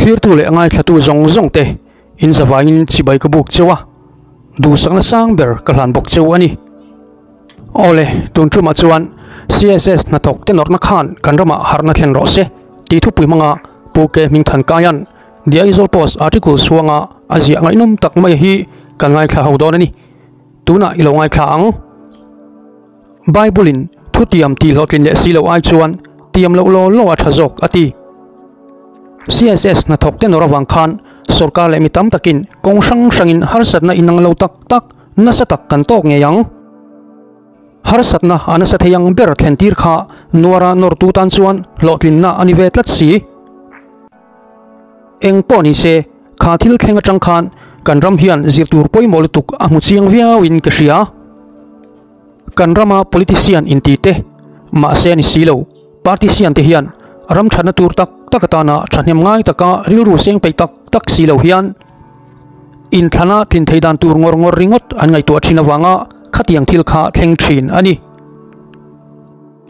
Thlirtu leh ngaithlatu zawng zawng te in zavaiin chibai ka buk cheu a, duhsakna sang ber ka hlan bawk cheu a ni. Awle, tun tumah chuan CSS hnathawk te nawrhna khan kan ramah harhna thlen rawh se tih thupui hmanga Pu Ke Hmingthan Kaia'n The Aizawl Post article chhuanga a ziah ngaihnawm tak mai hi kan ngaithla ho dawn a ni. Tunah i lo ngaithla ang. Bible-in thutiam tih hlawhtlin leh si loh ai chuan tiam loh law law a tha zawk a ti. CSS hnathawk te nawr avang khan sorkar leh mi tam takin kawng hrang hrangin harsatna inang lo tak tak nasa tak kan tawk ngei ang. Harsatna a nasa thei ang ber thlen tir kha nuara nawrtu tan chuan hlawhtlinna a ni ve tlat si. Eng pawh ni se, kha thil thleng atang khan kan ram hian zir tur pawimawh lutuk a hmu chiang viauin ka hria. Kan rama politician inti te, mahse a ni si lo, partician te hian ram thatna tur tak tak atana thahnem ngai taka rilru seng peih tak tak si lo hian inthlana tlin thei dan tur ngawr ngawr ringawt an ngaihtuah thin avanga khatiang thil kha thleng thin a ni.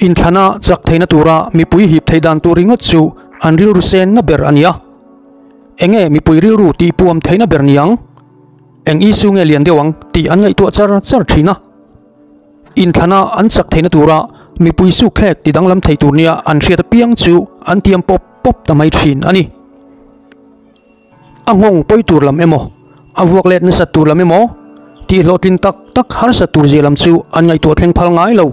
Inthlana chak theihna tura mipui hip theih dan tur ringawt chu an rilru senna ber a ni a. Enge mipui rilru tihpuam theihna ber niang? Eng issue nge lian deuh ang tih an ngaihtuah char char thin a. Inthlana an chak theihna tura mipui sukthlek ti danglam thei tur nia an hriat apiang chu an tiam pawp pawp ta mai thin a ni. A nghawng pawi tur lam emaw, a vuak let nasat tur lam emaw tih hlawhtlin tak tak harsat tur zia lam chu an ngaihtuah thleng phal ngai lo.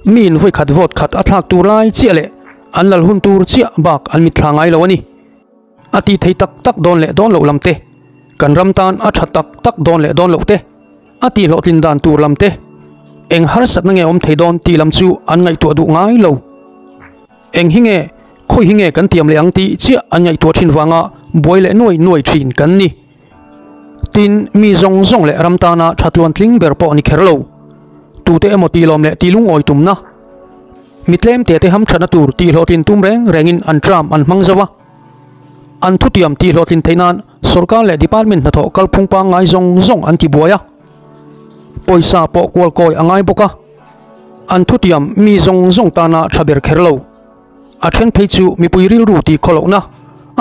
Miin vawi khat vote khat a thlak tur lai chiah leh an lal hun tur chiah bak an mitthla ngai lo a ni. A tih thei tak tak dawn leh dawn loh lam te, kan ram tan a tha tak tak dawn leh dawn loh te, a tih hlawhtlin dan tur lam te, eng harsatna nge awm thei dawn tih lam chu an ngaihtuah duh ngai lo. Eng hi nge, khawi hi nge kan tiam leh ang tih chiah an ngaihtuah thin vanga buai leh nuai nuai thin kan ni. Tin, mi zawng zawng leh ram tana tha tluan tling ber pawh a ni kher lo. Tute emaw tih lawm leh tih lungawi tumna, mi tlem te te hamthatna tur tih hlawhtlin tum reng rengin an tram an hmang zo a. An thutiam tih hlawhtlin theih nan sorkar leh department hnathawh kalphung pangngai zawng zawng an tibuai a. Pawisa pawh kual kawi a ngai bawk a. An thutiam mi zawng zawng tana tha ber kher lo. A then phei chu mipui rilru tih khawlohna,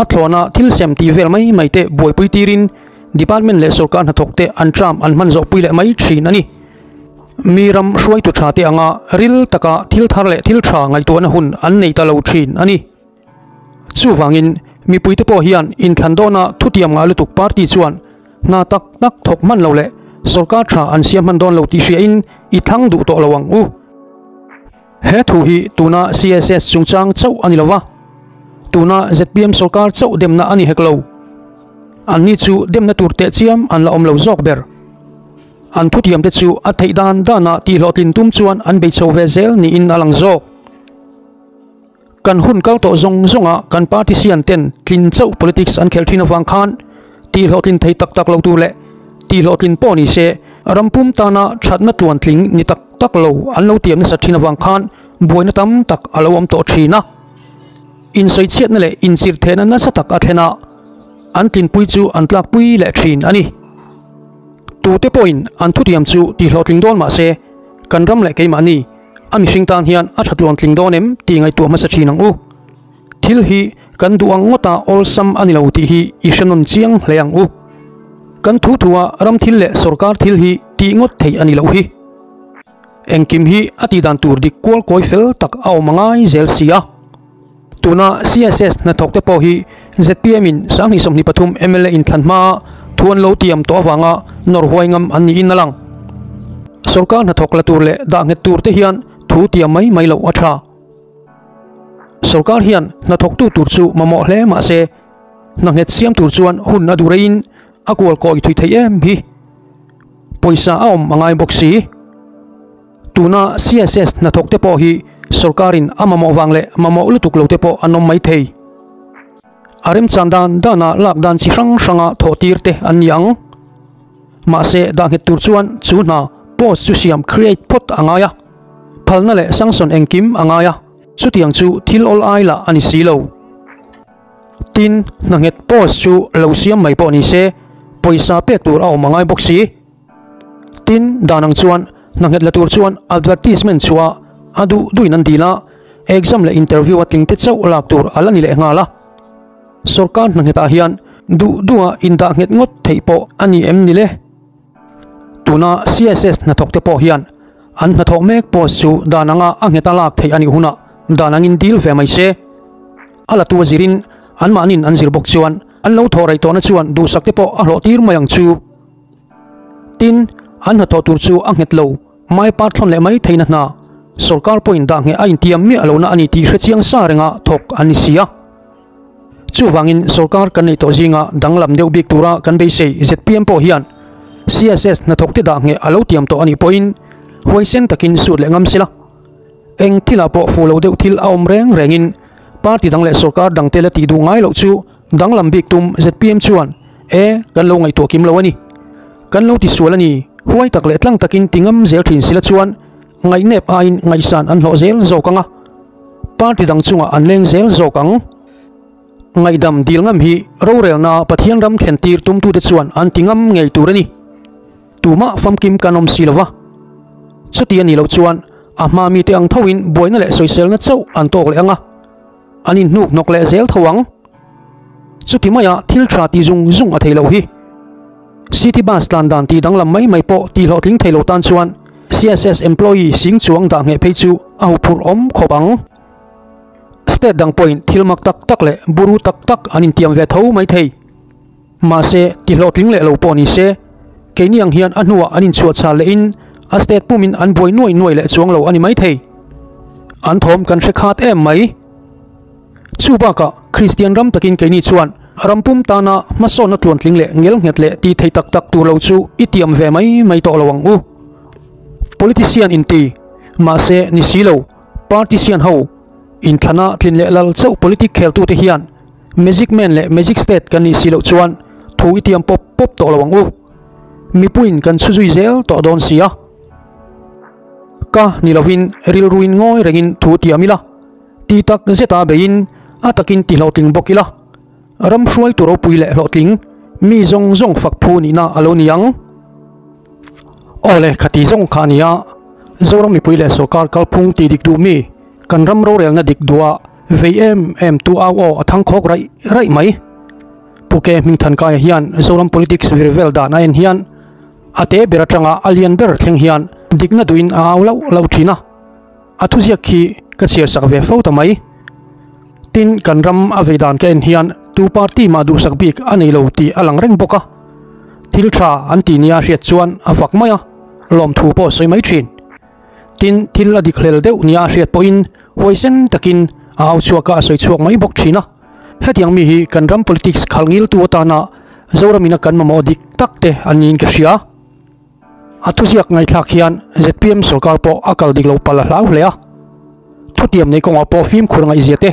a thlawna thil sem tih vel mai mai te buaipui tirin department leh sorkar hnathawk te an tram an hman zawhpui leh mai thin a ni. Mi ram hruaitu tha te anga ril taka thil thar leh thil tha ngaihtuahna hun an nei ta lo thin a ni. Chuvangin mipuite pawh hian inthlan dawna thutiam ngah lutuk party chuan hna tak tak thawk hman lo leh sorkar tha an siam hman dawn lo tih hriain i thlang duh tawh lo ang u. He thu hi tuna CSS chungchang chauh a ni lo va, tuna zpm sorkar chauh demna a ni hek lo. Anni chu demna tur tehchiam an la awm lo zawk ber. An thutiamte chu a theih dan dana tihhlawhtlin tum chuan an bei chho ve zel niin a lang zawk. Kan hun kal tawh zawng zawnga kan party sian ten tlin chauh politics an khelh thin avang khan tih hlawhtlin thei tak tak lo tur leh tih hlawhtlin pawh ni se ram pum tana thatna tluan tling ni tak tak lo an lo tiam nasa thin avang khan buaina tam tak a lo awm tawh thin a. Insawichhiatna leh inchirhthehna nasa tak a thlen a, an tlinpui chu an tlakpui leh thin a ni. Tute pawhin an thutiam chu tih hlawhtling dawn mah se kan ram leh keimahni, A mihring tan hian a tha tluan tling dawn em tih ngaihtuah hmasa thin ang u. Thil hi kan duh ang ngawta awlsam a ni lo tih hi i hre nawn chiang hle ang u. Kan thu thua ram thil leh sorkar thil hi tih ngawt theih a ni loh hi. Engkim hi a tih dan tur dik kual kawi fel tak a awm a ngai zel si a. Tuna CSS hnathawk te pawh hi zpm in 2023 mla inthlan hmaa thu an lo tiam tawh avanga nawr huai ngam an niin a lang. Sorkar hnathawk la tur leh dah nghet tur te hian thu tiam mai mai loh a tha. Sorkar hian hnathawktu tur chu mamawh hle mah se hna nghet siam tur chuan hun a duh reiin a kual kawi thui thei em hi. Pawisa a awm a ngai bawk si. Tuna CSS hnathawk te pawh hi sorkarin a mamawh vang leh mamawh lutuk lo te pawh an awm mai thei. A remchan dan dana lak dan chi hrang hranga thawh tir te an ni ang. Mahse dah nghet tur chuan chu hna post chu siam create phawt a ngai a, phalna leh sanction engkim a ngai a, chutiang chu thil awl ai lah a ni si lo. Tin, hna nghet post chu lo siam mai pawh ni se, pawisa pek tur a awm a ngai bawk si. Tin, dan ang chuan hna nghet la tur chuan advertisement chhuah a duh duhin an dil a, exam leh interview a tling te chauh lak tur a la ni leh nghal a. Sorkar hna nghetah hian duh duha indah nghet ngawt theih pawh a ni em ni le? Tuna CSS hnathawkte pawh hian an hnathawh mek post chu dan anga a ngheta lak theih a nih hunah dan angin dil ve mai se. A latu a zirin anmahnin an zir bawk chuan an lo thawh rei tawhna chuan duhsakte pawh a hlawh tir mai ang chu. Tin, an hnathawh tur chu a nghet lo, mai par thlawn leh mai theihna hna, sorkar pawhin dah ngheh a intiam miah lohna a ni tih hrechiang sa renga thawk an ni si a. Chuvangin sorkar kan neih tawh zinga danglam deuh bik tura kan beisei zpm pawh hian CSS hnathawkte dah ngheh a lo tiam tawh a nih pawhin huaisen takin sut leh ngam sela. Eng thilah pawh fuh lo deuh thil a awm reng rengin party dang leh sorkar dangte la tih duh ngai loh chu danglam bik tum zpm chuan e kan lo ngaihtuah kim lo a ni. Kan lo tisual a ni. Huai tak leh tlang takin ti ngam zel thin sila chuan ngaihnep aiin ngaihsan an hlawh zel zawk ang a. Party dang chungah an leng zel zawk ang. Ngaihdam dil ngam hi rorelna Pathian ram thlen tir tumtute chuan an ti ngam ngei tur a ni. Tumah famkim kan awm si lova. Chuti a nih loh chuan a hma mite ang thoin buaina leh sawiselna chauh an tawk leh ang a, an inhnuk hnawk leh zel tho ang. Chuti maia thil tha ti zung zung a thei loh hi. City bus tlan dan tih danglam mai mai pawh tih hlawhtling thei lo tan chuan CSS employee sing chuang dah ngheh phei chu a huphurh awm khawp ang. State dang pawhin thil mak tak tak leh buru tak tak an intiam ve tho mai thei. Mahse, ti hlawhtling leh lo pawh ni se, keini ang hian a hnuah an inchhuah chhal lehin a state pumin an buai nuai nuai leh chuang lo a ni mai thei. An thawm kan hre khat em mai. Chu bakah Kristian ram takin keini chuan ram pum tana hmasawnna tluantling leh ngelnghet leh tih thei tak tak tur lo chu i tiam ve mai mai tawh lo ang u. Politician inti, mahse ni si lo, partician ho inthlana tlin leh lal chauh politic kheltute hian magic man leh magic state kan nih si loh chuan thu i tiam pawp pawp tawh lo ang u. Mipuiin kan chhu zui zel tawh dawn si a. Ka ni lovin rilruin ngawi rengin thu tiam ila. Ti tak zeta beiin a takin ti hlawhtling bawk ila, ram hruaitu ropui leh hlawhtling mi zawng zawng fak phu nihna a lo ni ang. Aw le, khati zawng kha a ni a, Zoram mipui leh sorkar kalphung ti dik duh mi, kan ram rorelna dik duha vei em em tu au aw a thang khawk raih raih mai. Pu Ke Hmingthankaia hian Zoram politics vir vel dan a en hian a te ber atanga a lian ber thleng hian dikna duhin a au lauh lauh thin a. A thuziak khi ka chhiar sak ve fo ta mai. Tin, kan ram a vei dan ka en hian tu party mah duhsak bik a nei lo tih a lang reng bawk a. Thil tha an ti nia hriat chuan a fak mai a, lawmthu pawh a sawi mai thin. Tin, thil a dik hlel deuh nia hriat pawhin huaisen takin a au chhuak a, a sawi chhuak mai bawk thin a. Hetiang mi hi kan ram politics khalh ngiltu atana Zoramina kan mamawh dik tak te an niin ka hria. A thuziak ngaihthlak hian zpm sorkar pawh a kal dik lo palh a hlau hle a, thutiam nei kawngah pawh fimkhur ngaihzia te,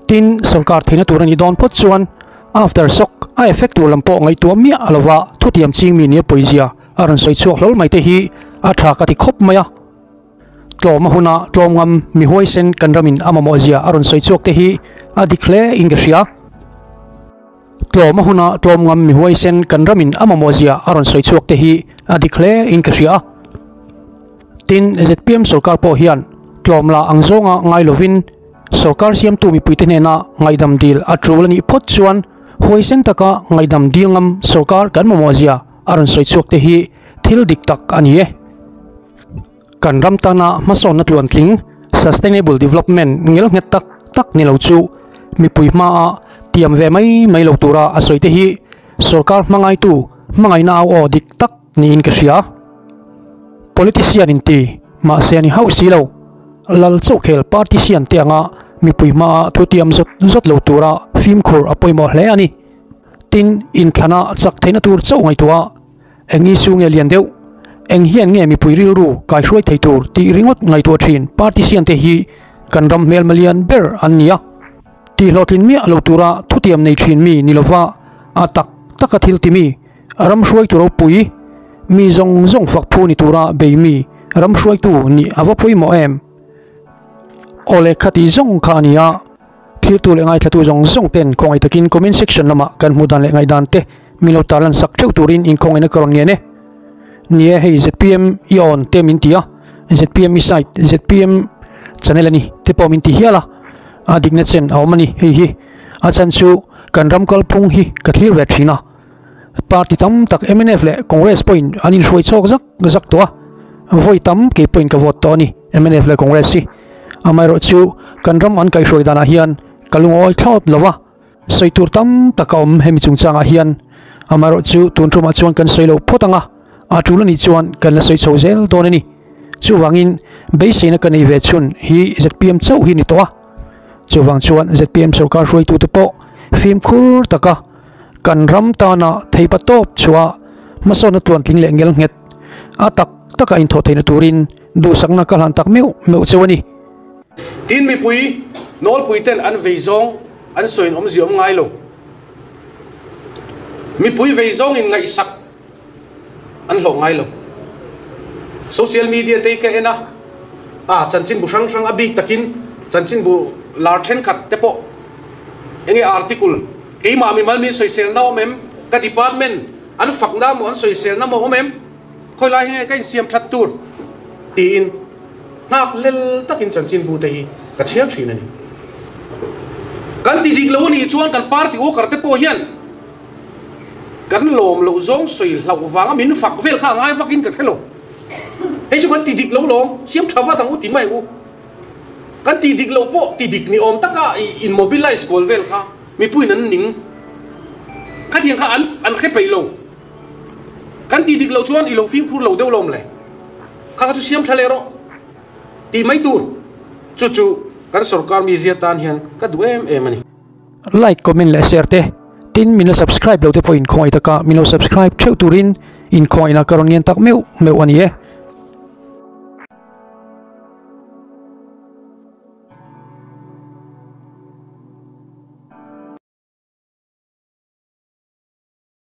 tin sorkar theihna tur a nih dawn phawt chuan after shock a effect tur lam pawh ngaihtuah miah a lova thutiam ching mi nia pawizia a rawn sawi chhuak hlawl mai te hi a tha ka ti khawp mai a. Tlawm a huna tlawm ngam mi huaisen kan ramin a mamawhzia a rawn sawi chhuak te hi a dik hle in ka hria. Tlawm a huna tlawm ngam mi huaisen kan ramin a mamawhzia a rawn sawi chhuak te hi a dik hle in ka hria. Tin, zpm sorkar pawh hian tlawm la ang zawnga ngai lovin sorkar siamtu mipuite hnena ngaihdam dil a tul a nih phawt chuan huaisen taka ngaihdam dil ngam sorkar kan mamawhzia a rawn sawi chhuak te hi thil dik tak a ni e. Kan ram tana hmasawnna tluantling, sustainable development, ngelnghet tak tak ni lo chu mipui hmaa tiam ve mai mai lo tura a sawi te hi sorkar hmangaitu hmangaihna au aw dik tak niin ka hria. Politician in ti, mahse a ni hauh si lo. Lal chauhkhel partician te anga mipui hmaa thu tiam zawt zawt lo tura fimkhur a pawimawh hle a ni. Tin, inthlana chak theihna tur chauh ngaihtuah Eng issue nge lian deuh? Eng hian nge mipui rilru kaihruai thei tur tih ringawt ngaihtuah thin party siante hi kan ram hmelma lian ber an ni a. Tih hlawhtlin miah lo tura thutiam nei thin mi ni lova a tak taka thil ti mi, ram hruaitu ropui, mi zawng zawng fak phu ni tura bei mi ram hruaitu nih a va pawimawh em? Awle khati zawng kha a ni a. Thirtu leh ngaithlatu zawng zawng ten khawngaih takin comment section lamah kan hmuh dan leh ngaihdan te min lo tarlan sak theuh turin inkhawngaihna ka rawn ngen e. Ni e, hei zpm i awn te min ti a, zpm i site, zpm channel a ni te pawh min ti hial a, a dikna chen a awm a ni hei hi. A chhan chu Kan ram kalphung hi ka thlir ve thin a, party tam tak mnf leh Congress pawhin an inhruai chhawk zak zak tawh a, vawi tam kei pawhin ka vote tawh a ni mnf leh Congress hi. Amaherawhchu kan ram an kaihhruai danah hian ka lungawi thlawt lo va, sawi tur tam tak a awm hemi chungchangah hian. Amaherawhchu tun tumah chuan kan sawi lo phawt ang a, a tul anih chuan kan la sawi chho zel dawn a ni. Chuvangin beiseina ka neih ve chhun hi zpm chauh hi ni tawh a. Chuvang chuan zpm sorkar hruaitute pawh fimkhur taka kan ram tana theipa tawp chhuah hmasawnna tluantling leh ngelnghet a tak taka inthawh theihna turin duhsakna ka hlan tak meuh meuh cheu a ni. Tin mipui nawlpui ten an vei zawng an sawiin awmzia awm ngai lo. Mipui vei zawng in ngaihsak an hlawh ngai lo. Social media te hi ka en a, a chanchinbu hrang hrang a bik takin chanchinbu lar thenkhat te pawh enge article keimah mimal min sawiselna awm em, ka department an fakna maw an sawiselna maw awm em, khawi lai hi nge ka insiam that tur tiin nghak hlel takin chanchinbu te hi ka chhiar thin a ni. Kan ti dik lo a nih chuan kan party worker te pawh hian Kan lawm loh zawng sawi hlauh vanga min fak vel kha a ngai vakin kan hre lo. Hei chu kan ti dik lo lawm, siam tha vat ang u ti mai ang u. Kan ti dik loh pawh ti dik ni awm taka in mobilize kual vel kha mipuiin an ning. Khatiang kha an an hre peih lo. Kan ti dik loh chuan i lo fimkhur lo deuh lawm le. Kha kha chu siam tha leh rawh tih mai tur. Chu chu kan sorkar mizia tan hian ka duh em em a ni. Like, comment leh share te, tin min la subscribe lo te pawh in khawngaih taka min lo subscribe theuh turin in khawngaihna ka rawn ngen tak meuh meuh a ni e.